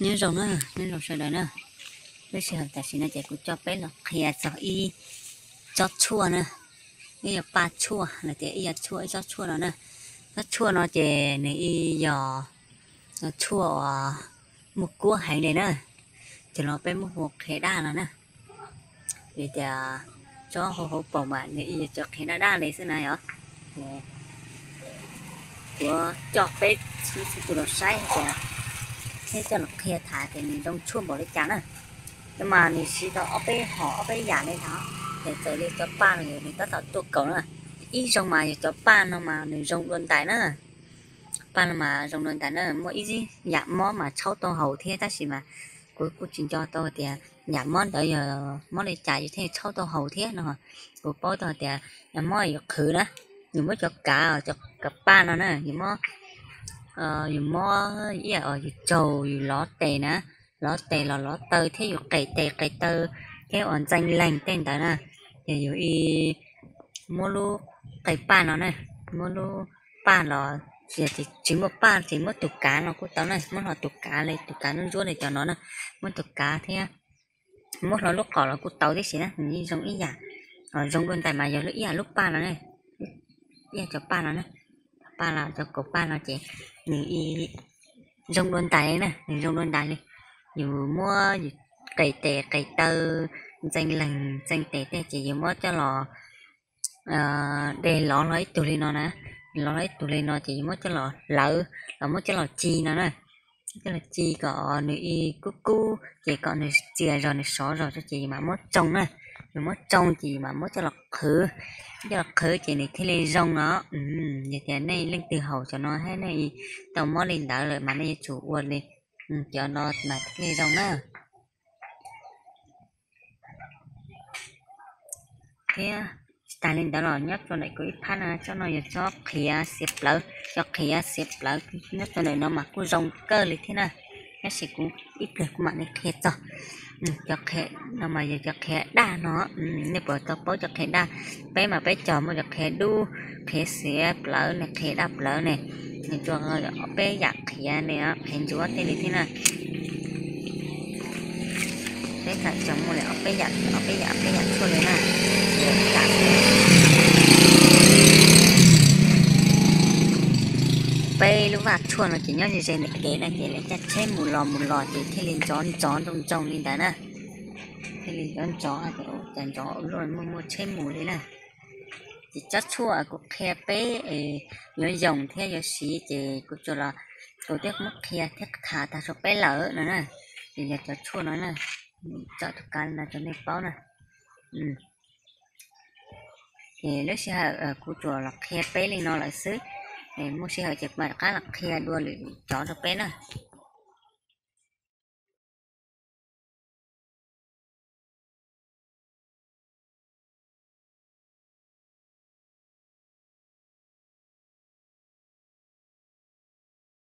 Nyob zoo na, nyob zoo sawv daws na. Lub sij hawm tam sim no ces kuv coj peb los qhia txog ib tsob tshuaj na, ib yog paj tshuaj los tias ib yog tshuaj, ib tsob tshuaj no na. Tsob tshuaj no ces nws ib yog tshuaj uas muaj kuab heev li na, ces los peb muab hu qhia daj no na. Vim tias tsob hauv hauv paus mas nws ib yog cov qhia daj daj li xwb na yom. Kuv coj peb ib txhia tus los saib tias, thiab coj los qhia tham tias nws zoo tshuaj npaum li cas na. Tab mas nws siv tau ob peb hom ob peb yam li ntawd, ces txawm li cov paj no nws tab tom tuaj kaus na. Ib zoo mas yog cov paj no mas nws zoo dua ntais na. Paj no mas zoo dua ntais na, muaj ib yam mob mas tshaub tau haus thiab tab sis mas kuv kuj tsis nco tau tias yam mob ntawd yog mob li cas yus thiaj tshaub tau haus thiab no. Kuv paub tau tias mob yus qhwv na, yus muab cov kav, cov kav paj no na, yus mob, yus mob ib yam yus tsaug yus lov tes na, lov tes los lov taw thiab yus qes tes qes taw thiab uas ntxeev leeg tej ntawd na, ces yus ib muab lub qe paj no na, muab lub paj los, tsis muaj paj ces muab tus kav no kuj tau na, muab hlo tus kav li tus kav ntsuab ntsuab li cov no na, muab tus kav thiab muab hlo lub qom los kuj tau tib si na, nws yeej zoo ib yam. Zoo dua ntais mas yog lub ib yam lub paj no, ib yam cov paj no na, paj los cov kaus paj no ces nws zoo dua ntais li na, nws zoo dua ntais li. Yus muab yus qes tes qes taw, ntxeev leeg ntxeev tes tej ces yus muab coj los de lov hlo ib tug li no na, lov hlo ib tug li no ces yus muab coj los hlawv los muab coj los ci no na, coj los ci kom nws ib kub kub ces kom nws txias zog nws sov zog ces yus mam muab tsoo na, yus muab tsoo ces yus mam muab coj los qhwv, coj los qhwv ces nws thiaj li zoo no. Yog tias nej leej twg haus cov no thiab nej tau mob li ntawd lawm mas nej yuav tsum ua li cov no mas thiaj li zoo na. Thiab tsis tas li ntawd los nyob rau ntawm kuv ib phab no, tsob no yog tsob qhiav xiav plawv, cov qhiav xiav plawv nyob rau ntawm no mas kuj zoo kawg li thiab na, tab sis kuv ib pliag kuv mam li qhia txog. Cov qhiav no mas yog cov qhiav daj no, nej puas tau paub cov qhiav daj? Peb mas peb cog muaj cov qhiav dub, qhiav xiav plawv ne, qhiav daj plawv ne, nws tsuas ob peb yam qhiav li, qhiav ntsuab tej li thiab na. Peb tseem muaj li ob peb yam, ob peb yam, ob peb yam tshuaj li na. Peb lub vaj tshuaj no ces nyob ze ze ntawm kev na, ces lawv caij tsheb mus los mus los ces thiaj li ntsov ntsov ntsoog ntsoog li ntawd na. Thiaj li ntsov ntsov, cas ntsov ua luaj muaj muaj tsheb mus li na. Ces tsob tshuaj kuv qhia peb yuav yoos thiab yuav siv ces kuv tsuas los, kuv twb muab qhia thiab tham tag rau peb lawm no na. Ces yog cov tshuaj no na, tso tus kav no rau nej paub na. Ces lub sij hawm kuv tsuas los qhia peb li no lawm xwb, muaj sij hawm ces kuv mam rov qab los qhia dua lwm cov rau peb na.